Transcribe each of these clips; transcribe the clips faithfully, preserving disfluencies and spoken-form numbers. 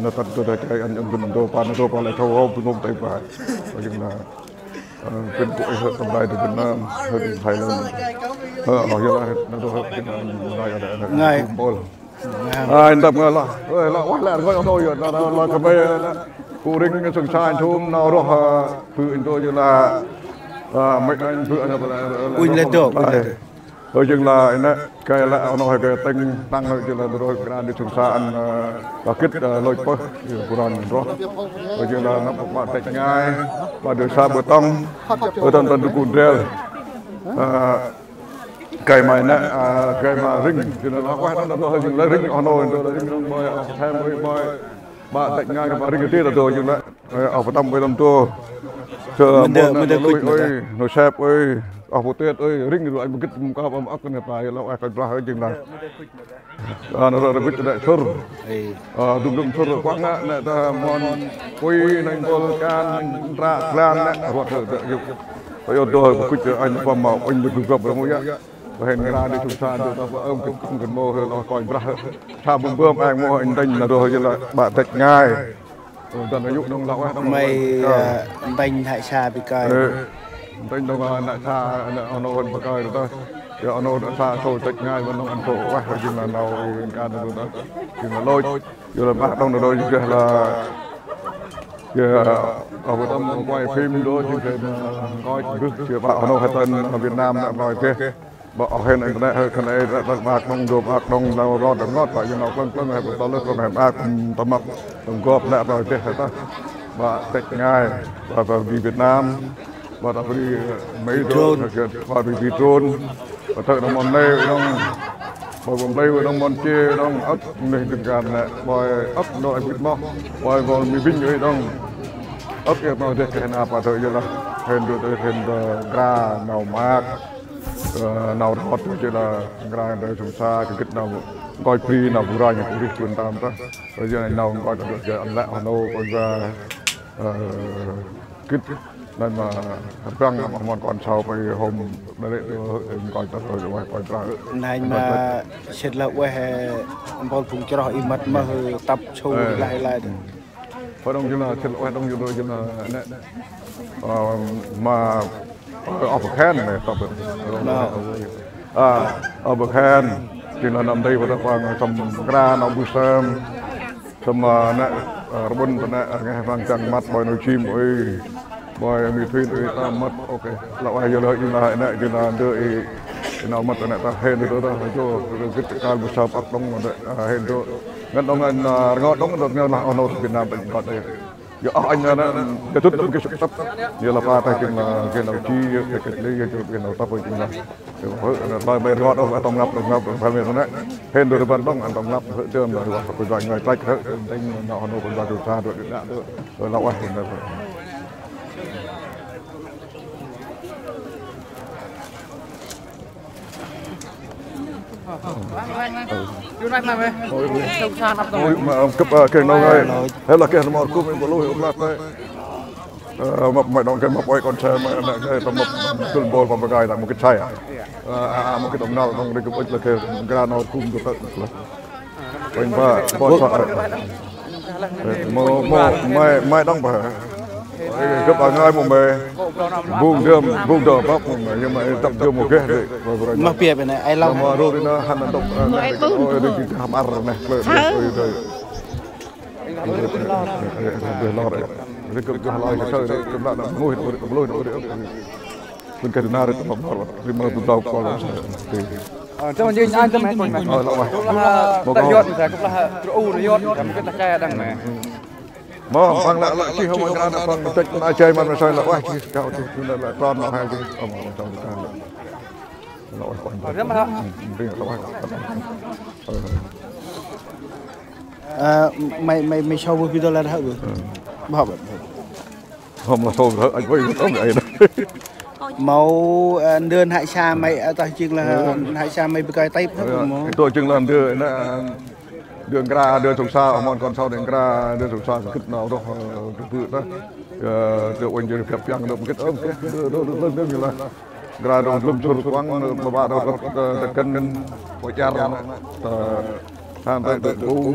Na tât tu da kai ăn ăn bân đô pa na đô pa lĕ thâu hô bân ngôm tay pa. Ơ, jêng na, ơ, bân kô̆ ê hơ tâm rai tu bân na, hơ bân thai lơ. Hơ, ơ, yơ la, na đô hơ, jêng na, na, na, na, Ngai. Bol. Ai, ntâp ngai la. Ơ, la, wah, la, ngoi, ono, yơ, na, na, la, kơmê, na. Kô̆ rĭng, sông sa, thôm, na, roh, hơ, phư, ntô, yơ la. Ơ, mê, na, phư, na, la, la, la, Unh la, lĕ dô, unh lĕ dô. Ơ, jêng la, ê, na, kai la, ono, hơ, kai têng, tăng, hơ, jêng la, đô, kra, đi, sông sa, ăn, ơ, ba gĭt, ơ, lôch pơh, yơ, kuran, roh. Ơ, jêng la, năp, ba, têch ngai, ba, dơ sa, bơ tông, ơ, tăn, tăn, đu, kun, drel. Ơ, Kai ma nê, a, kai ma rĭng, jêng lah ueh đŏng, đŏng, đŏng, jêng lah rĭng, oh nô, đŏng, đŏng, rĭng, đŏng, bơi, oh, thêm, bơi, bơi. Ba têch ngai, ba rĭng ti, đŏng, đŏng, jêng lah, ơ, oh, pơtăm, bơi, đŏng, đŏng. Sơ, mơ, mân đê, mân đê, lui, kŭch, mân đê. Ơi, nô sep, ơi, oh, pô têt, ơi, rĭng, đŏng, anh, bơgĭt, mkăp, ăm, ăk, nê, pa, yơ, lah, ueh, kăch, blah, ơi, jêng lah. Ơ, nô, rĭng, kŭch, đê, sur. Ê. Ơ, dŭm, dŭm, sur, kuăk, nê, nê, ta, mon, kui, nê, bol, kan, nê, tra, glan, nê, ruăt, đê, đê, yŭ. Ơ, yô, đŏng, kŭch, anh, păm, ma, anh, đê, gŭ, gŭ, răng, yơ. Bơh hên ngra đi sông sa, dơ ta bơh ơm kơ kŭm kơ mâu hơ lŏ koi brah. Sa bơm bơm ang mâu hên ntĭnh na dô hơ jêh lah ba têch ngai. Ơ, dăn ayŭ đŏng lah ueh đŏng. May, ơ, ntĭnh hăi sa bi kơi. Ơ, ntĭnh đŏng, ơ, nă sa, nă oh nô hên bi kơi đŏng ta. Yơ oh nô nă sa sô têch ngai, bơh đŏng ăn sô ueh, jêng lah nau ê nka đŏng ta. Jêng lah lôch. Yơ lah bah đŏng nă dô jêh lah. Yơ, oh, bơh tâm quay phim đô, jêng kơ, ơ, ngơi, bơh, yơ, bah, oh nô, hên tơ̆n, ơ, Việt Nam, nă, ngơi, bơh. Bah, oh, hên internet, hên, kơ nê, ră, ră, bah, đŏng, dô, bah, đŏng, nau, rŏ, đŏng, ngôt, bah, yơ, nau, klâng, klâng, hên, bơh, tơ, lơ, kơ, hên, bah, tâm măk, tâm gop, nă, bah, bơh, hên, tơ. Bah, têch ngai, bah, bah, đi Việt Nam, bah, bah, đi, ơ, Mỹ, Mỹ đô, drone. Hên, bah, đi, đi drone. Bơh thơ nau mon nê, nau, bơh bơm lê, nau mon chê, nau ăp, nê, dâng kan nê, bơh ăp, nau ai bit moh, bơh bơm mi binh, ơi, nau ăp, yơ, nau deh, kơ hên apa thơ, yơ lah, hên đô, hên đô, gra, nau mâk, ơ, nau rhot, yơ lah, gra, đô, sông sa, kơ gĭt nau, ngơi bri, nau bu ranh, bu rih, bu tam, ta, yơ, nau ngơi, đô, yơ, ăn lĕ, nau, kon, ơ, gĭt, Nây ma răng ma mon kon sau pơ hôm nê lĕ tu, ơ, kon ta, ơ, ueh, kon ta. Nây ma sĭt lah ueh, mpôl phung chroh i mât ma hơ tăp sâu lah i lai tu. Pơ đŏng jêng lah sĭt lah ueh đŏng jêng lah nê. Ơ, ma, ơ, oh bơh khen nê, tăp. Nau. A, oh bơh khen. Jêng lah năm dây pơ ta păng sâm gra nau bu sâm. Sâm, ơ, nê, ơ, rƀŭn ta nê, ơ, ngeh răng chăng măt bơi nau chim ơi. Bơi mi thuyên ơi ta măt, ok. Lah ueh yơ lah i nê, nê, i nê, ndơ i, i nau măt ta nê ta hên ndơ ta, jô, gĭt kal bu sap ăk đŏng, ơ, hên ndơ. Ngăn đŏng ngăn, ơ, rngot đŏng, ndơ ngăn lah, oh, nô, Việt Nam ta ngăn đê. Yơ, oh, anh, nê, nê, yơ tŭt đŏng kơ sŭk tăp. Yơ lah pa ta kơ nê, kơ nau chi, yơ, kơ kơ lê, yơ, kơ nau tăp, kơ nau. Ơ, ơ, ơ, ơ, ơ, tông ngăp, tông ngăp, tông ngăp, hên đô rơbăn đŏng, ăn tông ngăp, ơ, tơm, ơ, ơ, kơ dua ngơi trách, ơ, tênh, nau, nô, kơ dua tŭ sa, tŭ, tŭ, tŭ, ơ, lah ueh, ơ, ơ. Ôi, mà, ơ, kênh nông ơi. Hay là kênh mor cúp, em có lỗi, hôm nay. Ơ, mâp, mâp đŏng kênh mâp ôi con xe, mâp, mâp, mâp, mâp, tŭl bôl pơm bơgai, ta mâp kênh xe à? Ơ, a, a, mâp kênh tông nau, tông ri kênh ôch là kênh gra nau kum du tơ. Kênh ba, ba sa, ơ. Ơ, mâp, mâp, mâp, mâp đŏng ba. Ơ, kênh ba ngai mâp mâp. Bung dơm, bung dơm băk mâp mâp, nhưng mà tập dơm mâp kênh ri. Mâp pia bên này, ai lâu. Mâp rô ri na, hăn ăn tông, ơ, ôi, ri kênh hăm ar nê, klơ, ôi, ôi. Ơ, ơ, ơ, ơ, ơ, lor, ơ. Ri kơp gah lai, ơ, ơ, ơ, kơp lăk, ơ, ngui, ơ, ơ, ơ, ơ. Bân kơt nar, ơ, tơm lor, ri mơ bơblau kol, ơ, ơ. Ơ, tơm jêng anh tơm hên pôn mê. Ơ, lor, ơ. Mâp kơp yot, mâp kơp lah, tru u, yot, kơp lah chai đăng mê. Mâp, păng lăk, lăk, chi hôm anh ra, păng têch na chai mât mât sai lăk, ơ, chi, kâo, chi, chi, lăk, lăk, tron, lăk, hai, chi. Ơ, mâp, mâp, mâp, mâp. Lăk, ơ, păng. Ơ, ơ. Ơ, may, may, may sau bơh video lah hă bơh. Ơ. Bơh hă bơh. Hôm lah sau bơh, anh quay không ai đâu. Mâu, ơ, ndơ hăi sa may, ơ, tah jêng lah, ơ, hăi sa may bơh kơi tayp hă bơh mâu. Ơ, ơ, ơ, jêng lah ndơ, nê, ndơ ngra, ndơ sông sa, mon kon sau ndơ ngra, ndơ sông sa, gĭt nau rŏ, ơ, bơh tah. Ơ, ndơ uănh jêh rơp piăng, ndơ gĭt ơm, ndơ, ndơ, ndơ, ndơ, ndơ, ndơ, Gra dŏng lŭm sur kuăng, ba ba dŏng rơp, ơ, tơ kăn, bơh jar, ơ, hăn tơ tơ bu,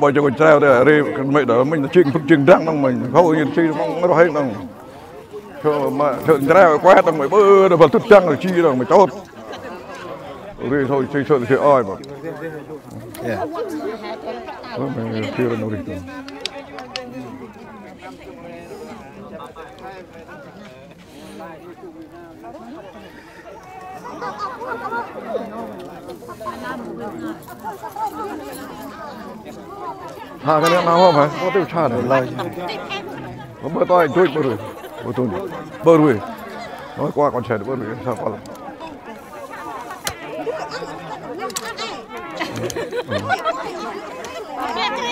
Ơi, ƀoi jŏk nchrai ta ri, mĭn đah mĭn jêng, jêng ndrăng nŏng mĭn. Hŏ, nhen si mong roh hêng nŏng. Sŏ ma, sŏ nchrai kuet nŏng mĭn, bơ, đah băl tŭt dăng ri chi nŏng mĭn chôt. Ri sŏ si sŏ si ơi bơ. Ơ, mĭn si ri nŏng ri tu. Ha, kơt nây nau hôm hả? Có tiêu cha này. Lơi. Bơ, bơ tôi, tôi bơ rồi. Bơ tôi. Bơ rồi. Nói qua con xe bơ rồi, sao qua.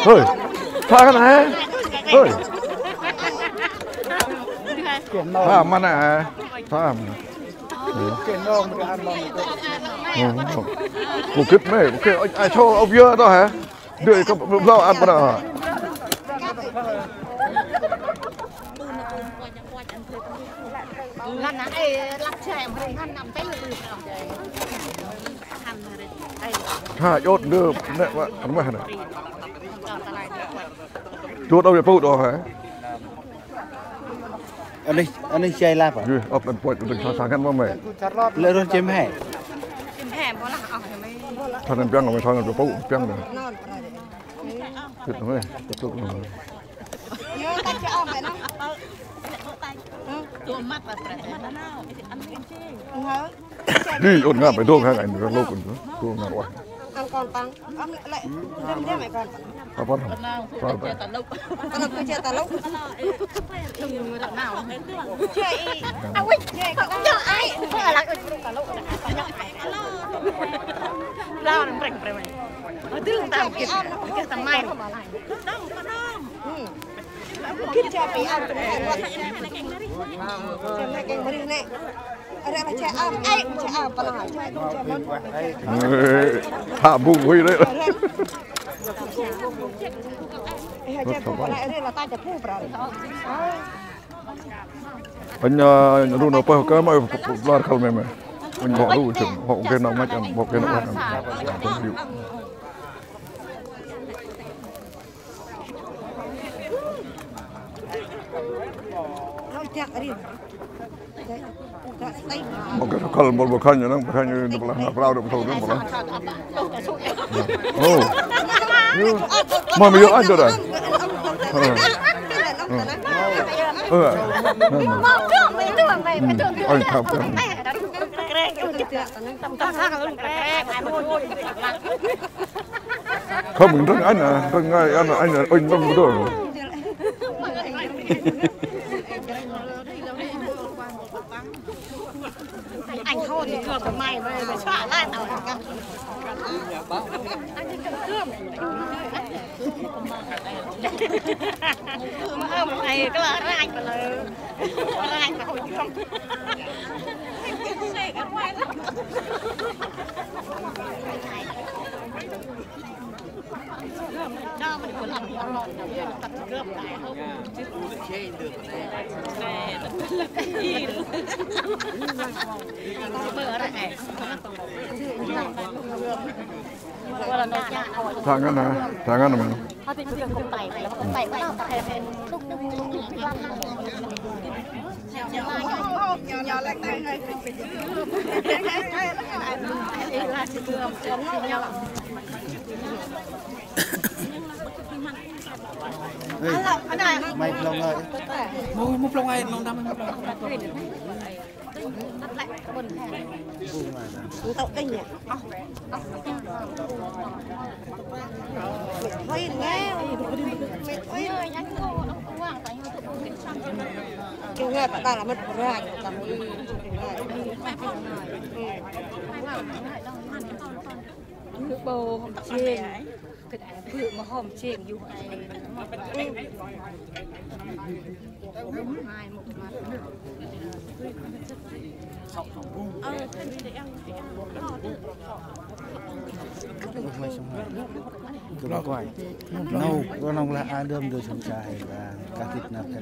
Hơi, pha kơt nây. Hơi. Pha măng nây hả? Pha măng nây. Ơ, ơ. Kŏ gĭt mê, kŏ gĭt, ai, ai, sŏ, ôp yơ đó hả? Dơi kŏ blau ăn bra. Tha jŏt ndơ nĕ wa ăn mah nĕ. Jŏt ôp yơ pŭ đŏ hả? Anih, anih jay lap à? Yơ, ôp ăn puăch đŏng sa sa ngăn ma mê. Lĕ rŏh jay mhe. Jay mhe bô lah ôh mê. Sa ngăn piăng, sa ngăn pŭ piăng nĕ. Jŏt nĕ, jŏt nĕ. Yơ, ta jay ôp mê nŏng. Tua măt lah prê. Hơ. Di ôn ngap ai dông hang ai nô lôk ôn tu. Dông ngap wah. Ăn kon păng. Ơ, lĕ, lĕ, ndem, ndem ai kon păng. Apa? Apa? Tơlŭk, tơlŭk. Tơlŭk kơ che tơlŭk. Che i. Awi. Che i. Tơlŭk. Lao nang preng, preng. Aduh, tam kit. Kit tam mai. Hmm. Thả bung hui đấy. Anh, à, run ở pơ cái máy lar khal mẹ mẹ. Anh bỏ ru chừng, bỏ cái nòng mạch ăn, bỏ cái nòng mạch ăn. Một cái khăn, một cái khăn như nó, khăn như nó là prao được thôi, nó là. Ồ. Mà mình anh rồi đây. Ờ. Ờ. Anh thăm em. Không, mình rất anh à, rất ngay anh, anh, anh, anh, anh, anh thôi thì cưa của mày mà, mày xóa lại tao. Mày cứ là anh mà lơ. Anh mà hồi chuông. Thằng ăn hả? Thằng ăn hả? Ê, mày plông ơi. Mô, mô plông ai, mô đâm, mô plông. Ntau đinh ya. Mệt hơi nghe. Mệt hơi. Cái nghe ta là mất rag. Bố không chịu. Bự mà hôm chêng du ai. Kơ bác quay. Nâu, con nông là ai đơm đưa sông trai và cá thịt nạp thật.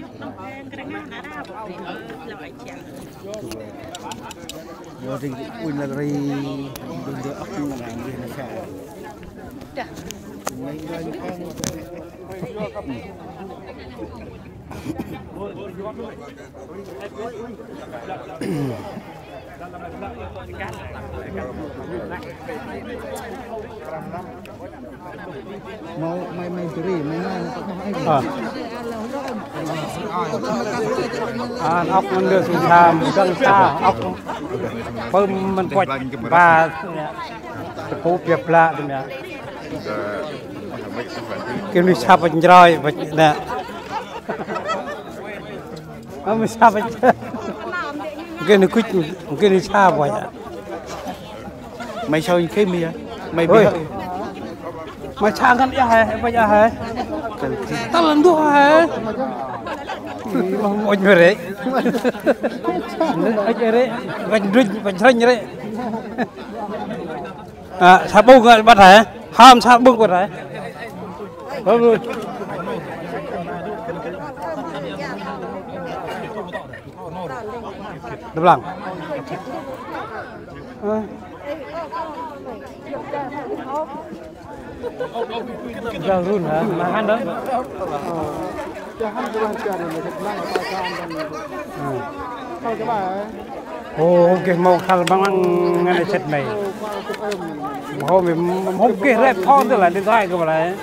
Vô trình ui là ri, đừng đưa ốc nông làm gì nó xa. Mâu, mâu, mâu chri, mâu ngai, mâu ngai. Ơ. Ăn ốc ăn dơ sum sam, dâng sa, ốc. Pơm mân păch ba. Tơpŭ biăp blă tơm ya. Kơnh nuih săp păch njroi păch nă. Ơ, mâu săp păch. Kơnh nuih kuch, kơnh nuih săp păch ya. Mâu săp kơnh mi ya. Mâu bi. Mâu săp ngăn ya hai, păch ya hai. Tal ăn du hai. Mâu ôch mâu rê. Ôch rê. Păch druch, păch sranh rê. À, sa ƀŭk ngă băt hê? Hăm sa ƀŭk băt hê? Đập lăng. Ơ. Jao run hả? Mà hăn đó. Ơ. Ồ, ok, mâu khăl băng băng ngăn sét mày. Mâu hôm, mâu hôm kê rep thon tức là điện thoại của mày.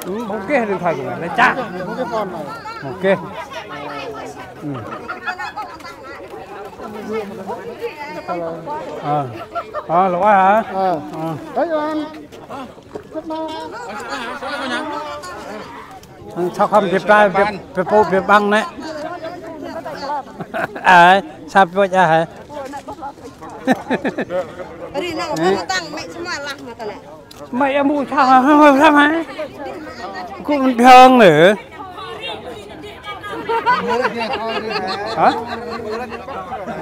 Ừ, hôm kê điện thoại của mày, là chả. Ok. Ừ. Ờ. Ờ, lỗi hả? Ờ. Ờ. Đấy, anh. Sŏk hăm biăp ta, biăp, biăp pŭ, biăp băng nê. Ai, sa biăp ai hê. Ri nau mô tăng mê sma lah ma ta nê. Mê amu sa ha, ha, ha, ha. Kŭ mân biăng nê. Hả?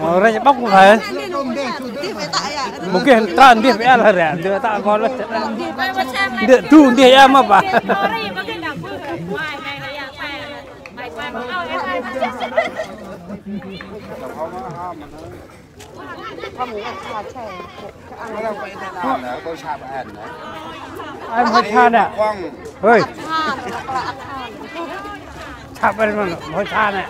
Ơ, rê bóc không phải. Một cái tròn đi phải là rẻ, đưa ta vào là đưa thu đi em mà bà. Ai hôi than à? Hơi. Sap ăn mà hôi than à?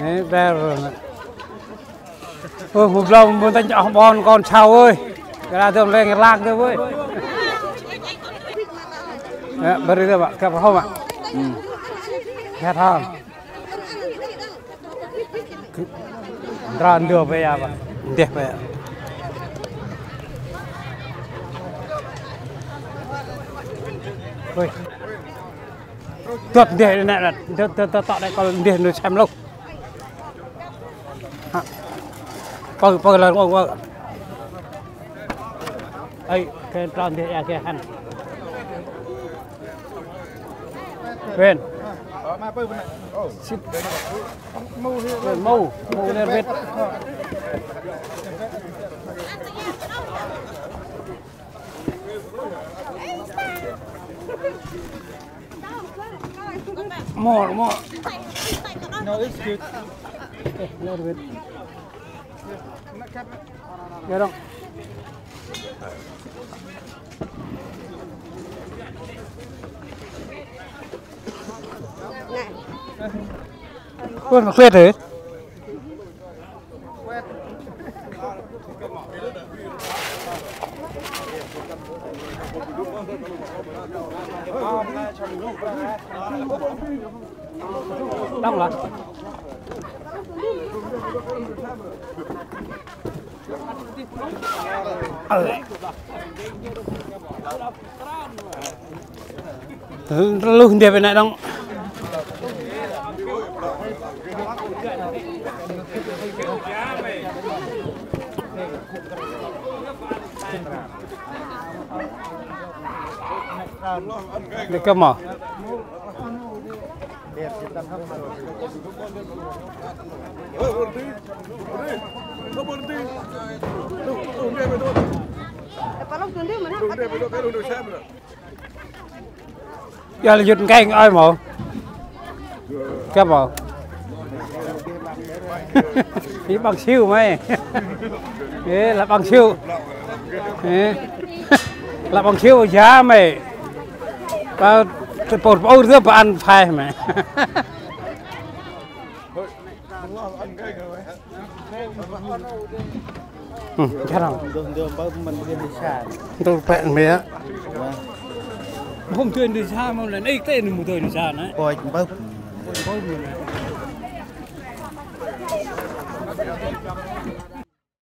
Ê, ber rồi nè. Ơ, một lồng một tênh oh ƀon kon sau ơi. Cái là thường lên làng thôi ơi. Ê, beri tu, Pak. Kep hông, Pak? Kep hông. Ndra ndơ pe ya, Pak? Ndeh pe ya? Ôi. Tuăt ndeh nè, tuăt, tuăt, tuăt, tuăt, kol ndeh nô sem lôh. Hă. Pơ, pơ lơ, pơ, pơ. Ơi, kơ tròn ndeh ya kơ hăn. Ven. Sip. Ven, mâu, mâu ler vet. More, more. No, it's good. Eh, a little bit. Get on. Ôi, mà khuyết rồi. Đông lắm. Lôh ndeh pe nê đŏng. Lĕ kơ mâu. Yua lah yŭt nkeng ơi mâu. Kơp mâu. Ih, ƀăng siu mây. Ê, lah ƀăng siu. Ê, lah ƀăng siu ya mây. Ba, tơpôr pôr tơ ba ăn phai mây. Ơ, char hŏ. Ndô, ndô, mbơh mân bơh Indonesia. Ndô pĕ mê a. Hôm tui Indonesia mâu lĕ, ê, tê nê mâu tui Indonesia nê. Bôch mbơh. Bôch mbơh mê.